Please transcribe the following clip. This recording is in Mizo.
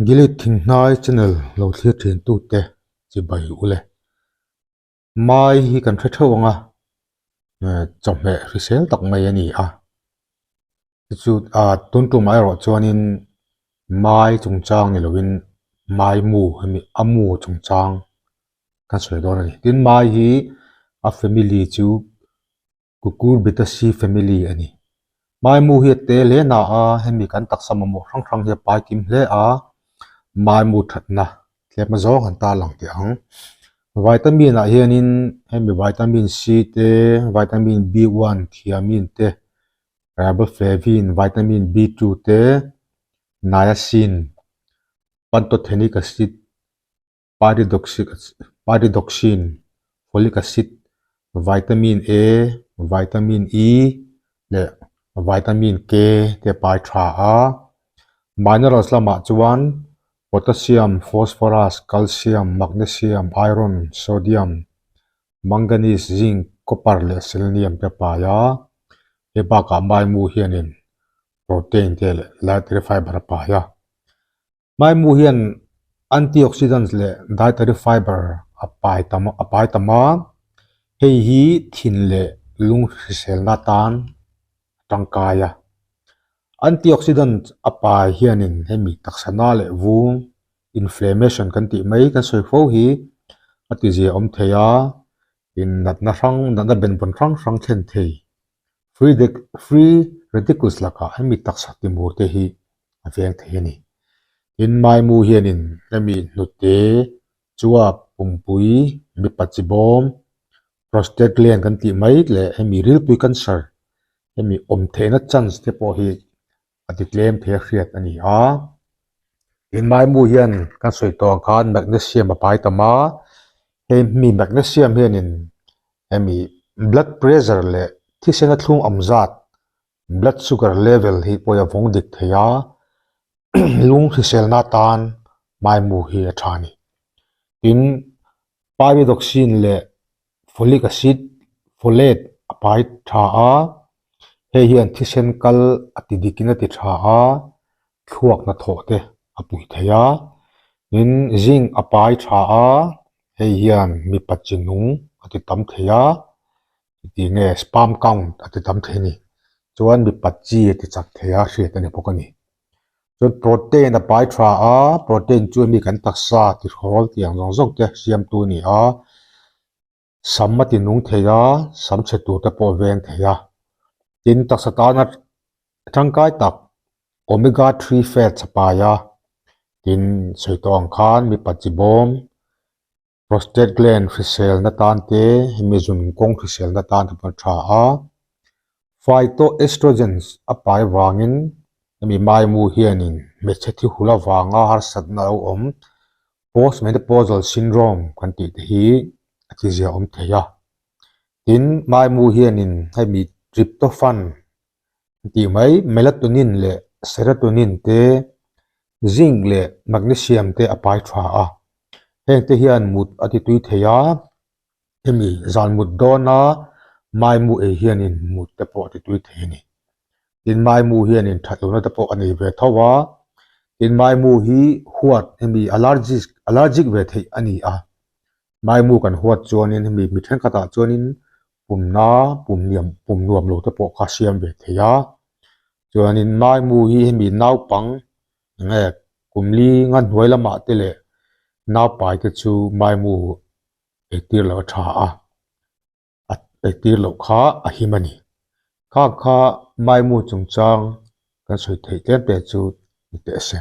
Gilead Thinghnai channel lo thlir thin tute chibai ule. Mai hi kan hre theuh ang a, chawhmeh hrisel tak mai a ni a. Chu ah tun tumah erawh chuanin mai chungchang ni lovin mai mu hemi a mu chungchang kan sawi dawn a ni. Tin mai hi a family chu Cucurbitaceae family a ni. Maimu hi a te hle na a, hemi kan taksa mamawh hrang hrang hi a pai kim hle a, maimu thatna tlem a zawng han tarlang teh ang. Vitamin ah hianin hemi vitamin C te, vitamin B1, thiamine te, riboflavin, vitamin B2 te, niacin, pantothenic acid, Pyridoxine, folic acid, vitamin A, vitamin E leh vitamin K te pai tha a. Minerals lamah chuan potassium, phosphorus, calcium, magnesium, iron, sodium, manganese, zinc, copper leh selenium te pai a. Hei bakah maimu hianin protein te leh dietary fiber a pai a. Maimu hian antioxidants leh dietary fiber a pai tam a pai tam a, hei hi thin leh lung hriselna atan a tangkai a. Antioxidant a pai hianin hemi taksana leh vung inflammation kan tih mai kan sawi fo hi a tizia awm thei a, in natna hrang natna benvawn hrang hrang thlen thei. Free free radicals lakah hemi taksa timur te hi a veng thei a ni. Tin, Maimu hianin hemi hnute, chuap, pumpui, mipa chi bawm, prostate gland kan tih mai leh hemi rilpui cancer hemi awm theihna chance te pawh hi a ti tlem thei a hriat a ni a. Tin, Maimu hian kan sawi tawh ang khan magnesium a pai tam a, hemi magnesium hianin hemi blood pressure leh thisena thlung awm zat blood sugar level hi pawh a vawng dik thei a, lung hriselna atan maimu hi a tha a ni. Tin, pyridoxine leh folic acid, folate a pai tha a, hei hian thisen kal a ti dikin a ti tha a, thluak hnathawh te a pui thei a, tin zinc a pai tha a, hei hian mipa chi nung a ti tam thei a, tih nge sperm count a ti tam thei a ni. Chuan mipa chi a ti chak thei a hriat a ni bawk a ni. Chuan protein a pai tha a, protein chu mi kan taksa tihrawl tih ang zawng zawng te siamtu a ni a, sam a ti nung thei a, sam chhe tur te pawh a veng thei a. Tin, taksa tana tangkai tak omega 3 fats a pai a, tin sawi tawh ang khan mipa chi bawm Prostate gland hriselna tan te, hemi zun kawng hriselna tan te pawh a tha a. Phytoestrogens a pai vangin hemi maimu hianin hmeichhe thi hul avanga harsatna a lo awm, postmenopausal syndrome kan tih te hi a tizia awm thei a. Tin, maimu hianin hemi tryptophan an tih mai melatonin leh serotonin te, zinc leh magnesium te a pai tha a. Heng te hian mut a ti tui thei a, hemi zan mut dawna maimu ei hianin mut te pawh a ti tui thei a ni. Tin maimu hianin that lohna te pawh a nei ve tho a, tin maimu hi huat hemi allergic allergic ve theih a ni a, maimu kan huat chuanin hemi mi thenkhatah chuanin pumna pum niam pum nuam lo te pawh kha siam ve thei a, chuanin maimu hi hemi naupang enge kum li nga hnuai lamah te leh naupai te chu maimu eitir loh a tha a, a eitir loh kha a him a ni. Khang kha maimu chungchang kan sawi theih tlem te chu ni teh se.